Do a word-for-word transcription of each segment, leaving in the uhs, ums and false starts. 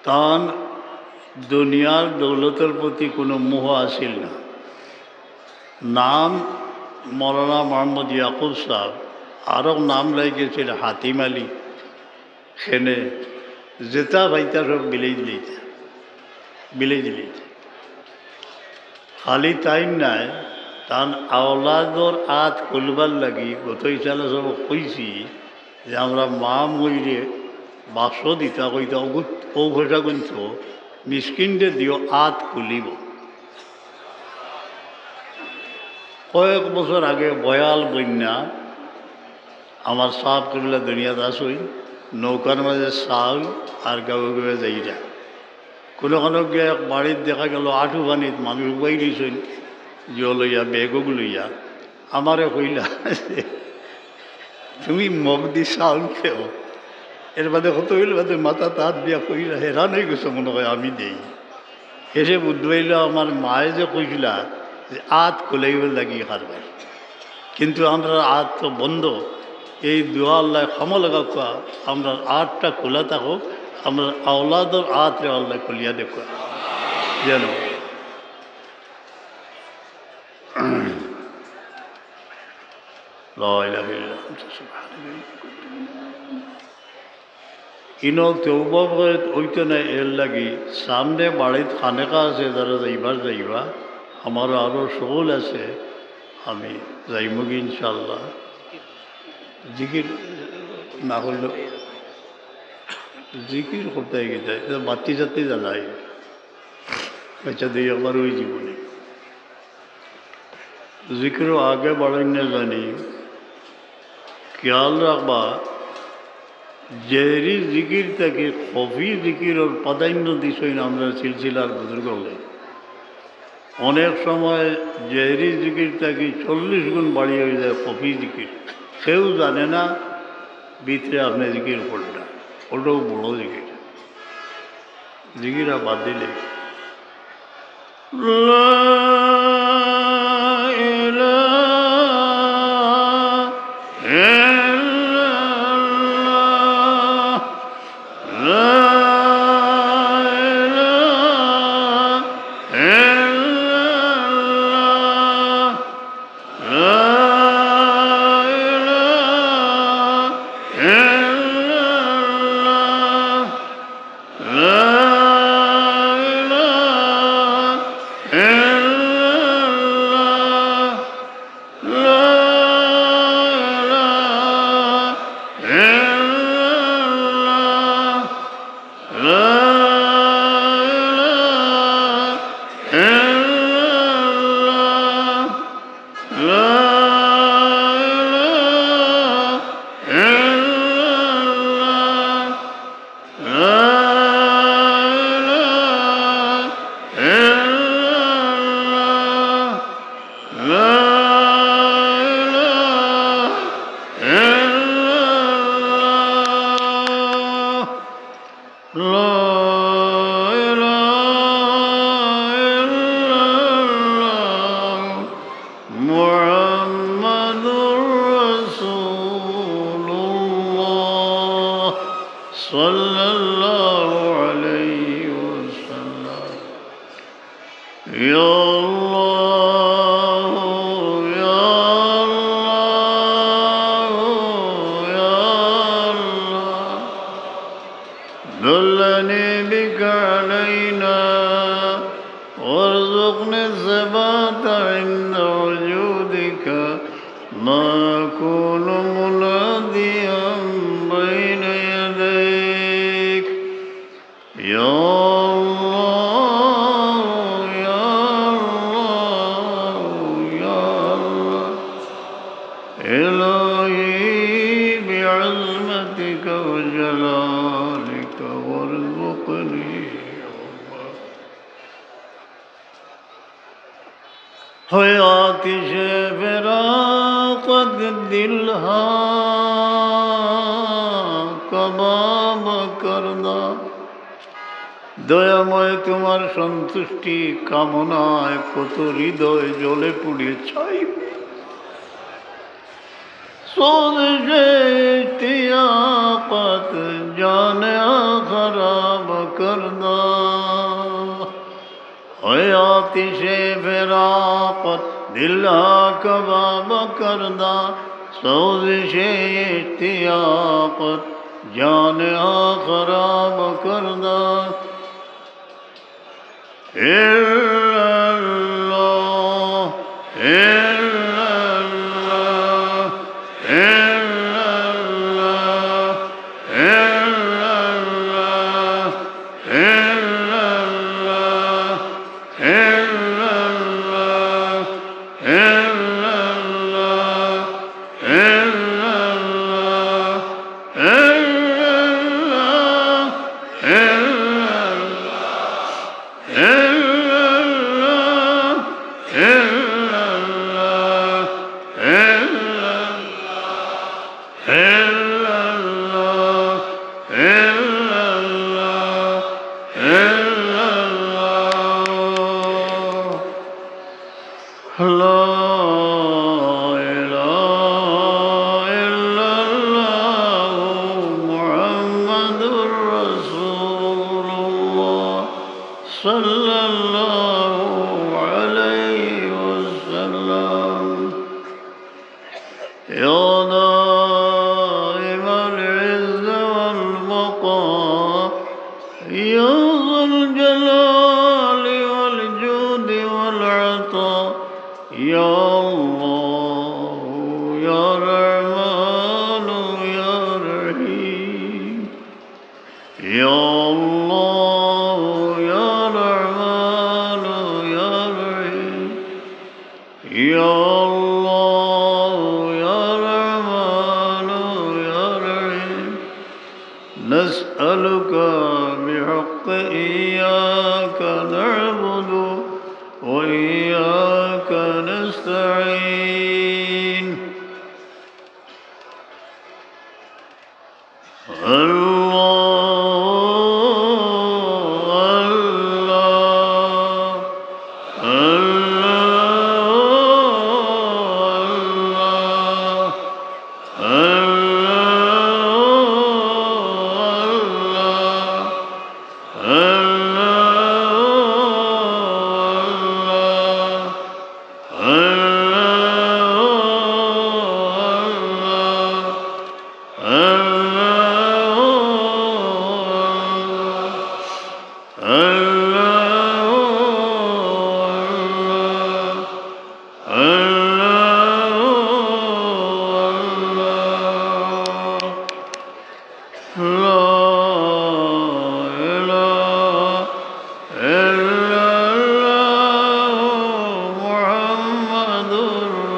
তান দুনিয়ার দৌলতর প্রতি কোনো মোহ আছিল না। নাম মৌলানা মোহাম্মদ ইয়াকুব সাহেব, আরও নাম লাগিয়েছিল হাতিম আলী। খেনে যেটা পাইতা সব বিলেই দিলিতা, বিলেই দিলিতা। খালি তাই নাই, তান আওলাদর আত খুলবার লাগি গত ইসালে সব কইছি যে আমরা মা মইরে বাক্স দিতা কইতা, অগুত-, ও পয়সা গুনতো, মিসকিনরে দিও, আত খুলিব। কয়েক বছর আগে ভয়াল বন্যা, আমার সাব কিবলা দুনিয়াত আসইন, নৌকার মাঝে চাউল আর গাঁয়ে গাঁয়ে যাইরা। কোনো কোনো গিয়া এক বাড়িত দেখা গেল আঁঠু পানিত মানুষ উবাই রইছইন, জল লইয়া, ব্যাগ লইয়া। আমারে কইলা, "তুমি মগ দি চাউল খেও।" এর বাদে কত হইল বাদে মাথাত আত দিয়া কইলা, "হেরান হয়ে গেছে মনে হয়, আমি দেই।" হেষে বুঝবাইল আমার মায়ে যে কইছিলা যে আত খুলাইবার লাগি কারবার, কিন্তু আমরার আত তো বন্ধ। এই দোয়া আল্লায় ক্ষমা লাগাউক্কা, আমরার আতটা খোলা থাকো, আমরার আওলাদর আতরে আল্লায় খুলিয়া দেখো যেন। লা ইলাহা ইল্লা আনতা সুবহানাকা ইন্নী কুনতু মিনাজ জালিমিন। ইনো তওবা বয়ত অইতো না, এর লাগি সামনে বাড়িত খানেকা আছে, যারা যাইবার যাইবা, আমার আরও শগল আছে, আমি যাইমুগি ইনশাআল্লাহ। জিকির না করলে জিকির করতে গেছে, এটা বাতি চাতি জ্বালাই। আচ্ছা, দুই একবার ওই জীবনে জিকির আগে বাড়াই না জানি, খেয়াল রাখবা, জেহরি জিকির থাকি খফি জিকিরর প্রাধান্য দিছইন আমরার সিলসিলার বুজুর্গ অকলে। অনেক সময় জেহরি জিকির থাকি চল্লিশ গুণ বাড়িয়া অইযায় খফি জিকির, কেউ জানে না। ভিতরে আপনে জিকির করলা, ওটাও বড় জিকির। জিকির আর বাদ দিলে। লা ইলাহা ইল্লাল্লাহ, লা ইলাহা ইল্লাল্লাহ, লা ইলাহা ইল্লাল্লাহ, লা ইলাহা ইল্লাল্লাহ, লা ইলাহা ইল্লাল্লাহ, লা ইলাহা ইল্লাল্লাহ, লা ইলাহা ইল্লাল্লাহ, লা ইলাহা ইল্লাল্লাহ, লা ইলাহা ইল্লাল্লাহ। লা ইলাহা ইল্লাল্লাহ মুহাম্মাদুর রাসূলুল্লাহ সাল্লাল্লাহু আলাইহি ওয়াসাল্লাম। ইয়া আল্লাহ, ইয়া আল্লাহ, ইয়া আল্লাহ। دلني بك علينا وارزقني الثبات عند وجودك ما أكون مناديا بين يديك. يا الله، يا الله، يا الله. إلهي بعظمتك وجلالك وارزقني حبك. ہے آتش فراقت دل ہا کباب کردہ. দয়াময়, তোমার সন্তুষ্টি কামনায় কত হৃদয় জ্বলে পুড়ে ছাই হয়ে سوزش اشتیاقت جان خراب کردا، اے آتش فراقت دل کباب کردا، سوزش اشتیاقت جان خراب کردا۔ الا اللہ، الا اللہ، الا اللہ، الا اللہ، الا اللہ، الا اللہ، الا اللہ، الا اللہ، الا اللہ، الا اللہ۔ الا اللہ، الا اللہ، الا اللہ، الا اللہ، الا اللہ، الا اللہ۔ لا إله إلا الله محمد رسول الله صلى الله عليه وسلم. يا دائم العز والبقاء، يا ذا الجلال والجود والعطاء، يا الله، يا رحمن، يا رحيم. يا الله، يا رحمن، يا رحيم. يا الله، يا رحمن، يا رحيم. نسألك بحق إياك نعبد وإياك نستعين. الله، الله، الله، الله، الله، الله، الله. الله، الله، الله، الله، الله، الله، الله، الله. لا إله إلا الله محمد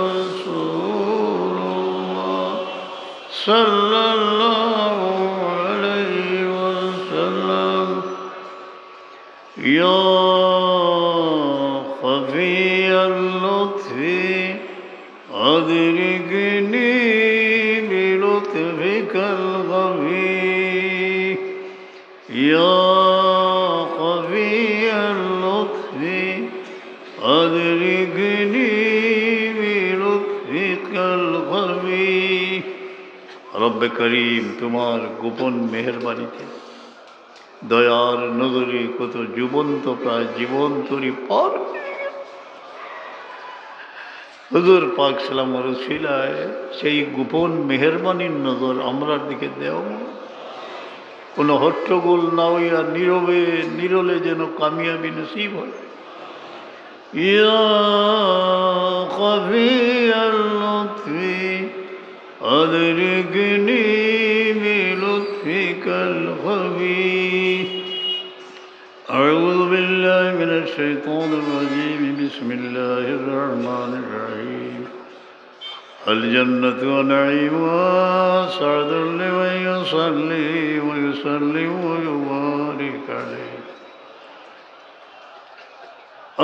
رسول الله صلى الله عليه وسلم. يا خفي اللطف أدركني بلطفك الخفي. يا خفي اللطف أدركني بلطفك الخفي. রব্বে করিম, তোমার গোপন মেহেরবানিতে দয়ার নজরে কত জীবন্ত প্রায় জীবন্তরই পার। হুজুর পাক সাল্লাল্লাহু আলাইহি ওয়াসাল্লাম উসিলায় সেই গোপন মেহেরবানির নজর আমরার দিকে দেও। কোনো হট্টগোল না হইয়া নীরবে নিরলে যেন কামিয়াবি নসিব হয়। يا خفي اللطف أدركني بلطفك الخفي. أعوذ بالله من الشيطان الرجيم. بسم الله الرحمن الرحيم. الجنة ونعيمها سعد لمن يصلي ويسلم ويبارك عليه.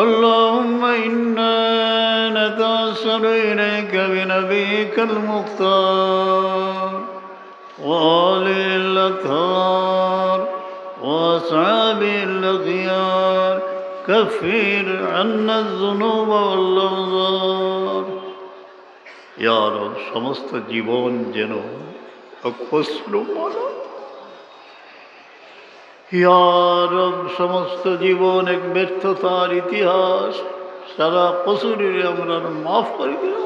اللهم إنا نتوسل إليك بنبيك المختار وآله الأطهار وأصحابه الأخيار، كفر عنا الذنوب والأوزار. ইয়া রব, সমস্ত জীবন যেন এক কসুরমালা। ইয়া রব, সমস্ত জীবন এক ব্যর্থতার ইতিহাস। সারা কসুররে আমরার মাফ করি দিও।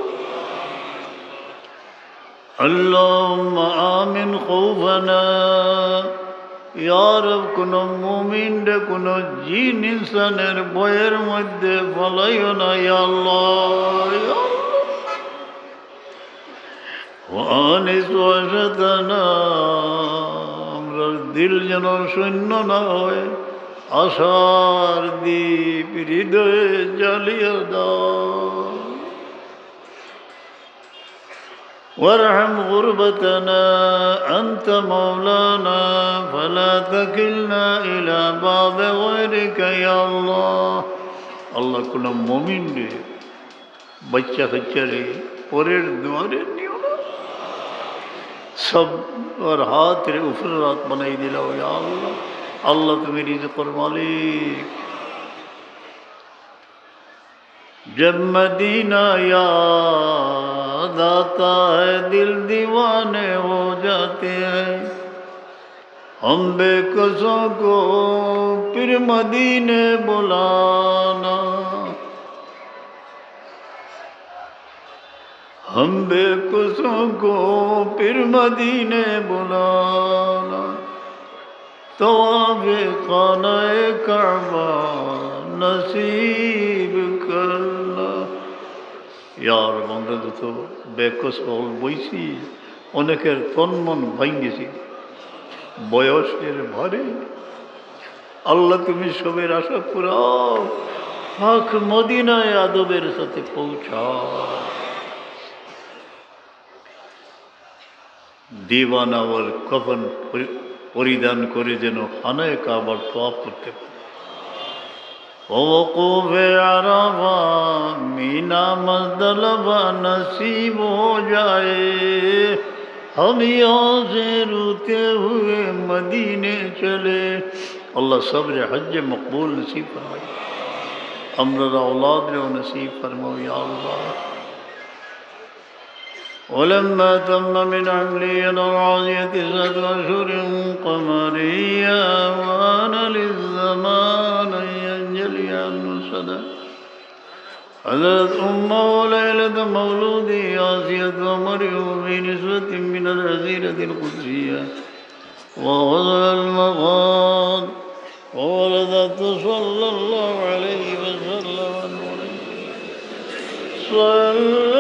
আল্লাহুম্মা আমিন খাওফানা। ইয়া রব, কুনু মুমিনরে কুনু জিন ইনসানের ভয়ের মধ্যে ফালাইও না, ইয়া আল্লাহ, ইয়া আল্লাহ। ওয়া আনিস ওয়াহশাতানা, আমরার দিল যেন শূন্য না হয়, আশার দীপ হৃদয়ে জ্বালিয়ে দাও। ওয়ারহাম গুরবাতানা, আনতা মাওলানা, ফালা তাকিলনা ইলা বাদে গায়রিকা, ইয়া আল্লাহ। আল্লাহ, কুনু মুমিনরে, বাচ্চা কাচ্চারে পরের দুয়ারে নিও না। সবর হাতরে উপরের হাত বানাই দিলাও, ইয়া আল্লাহ। আল্লাহ, তুমি রিজিকর মালিক। جب مدینہ یاد آتا ہے، دل دیوانے ہو جاتے ہیں۔ ہم بے کسوں کو پھر مدینے بلانا، ہم بے کسوں کو پھر مدینے بلانا، طواف خانہ کعبہ نصیب کرنا۔ ইয়ার আমরা যত বেকস হল বইছি, অনেকের তন মন ভাঙ্গেছি, বয়সের ভারে। আল্লাহ, তুমি সবের আশা পুরাও, পাক মদিনায় আদবের সাথে পৌঁছাও। দিওয়ানা ওর কফন পরি-, পরিধান করে যেন খানায়ে কাবার তওয়াফ করতে পারে। ووقوف عرفہ مینا مزدلفہ نصیب ہو جائے، ہم یہاں سے روتے ہوئے مدینے چلے۔ আল্লাহ সবরে হজ্জে মকবুল নসিব ফরমাই, আমরার আওলাদরেও নসিব ফরমাও, ইয়া আল্লাহ। ولما تم من حمله على الراجحة تسعة أشهر قمرية وآن للزمان أن ينجلي عنه الصدى. حضرت أمه ليلة مولده آسية ومريم في نسوة من الحظيرة القدسية ووضع المخاض وولدته صلى الله عليه وسلم نورا. صلى